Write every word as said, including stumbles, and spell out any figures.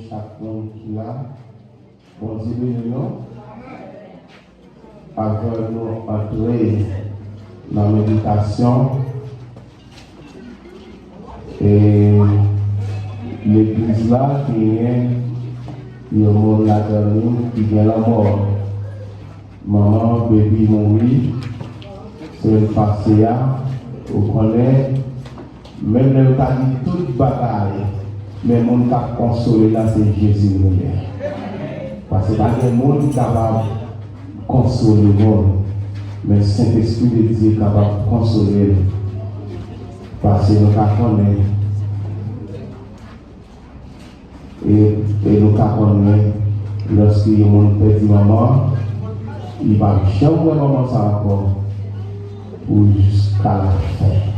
Chak moun ki la, Bondye beni nou. Avan nou antre nan meditasyon, e legliz la genyen yon moun ladan nou ki gen lanmò. Manman Baby mouri semèn pase a, ou konnen, menm lè yo ta di tout bagay, men moun k ap konsole la se Jezi li menm. Paske pa gen moun ki kapab konsole moun, men Sentespri de Dye kapab konsole l. Paske nou ka konnen, e, e nou ka konnen, lòske yon moun pèdi manman, li p ap janm wè manman sa ankò pou jiska lafen.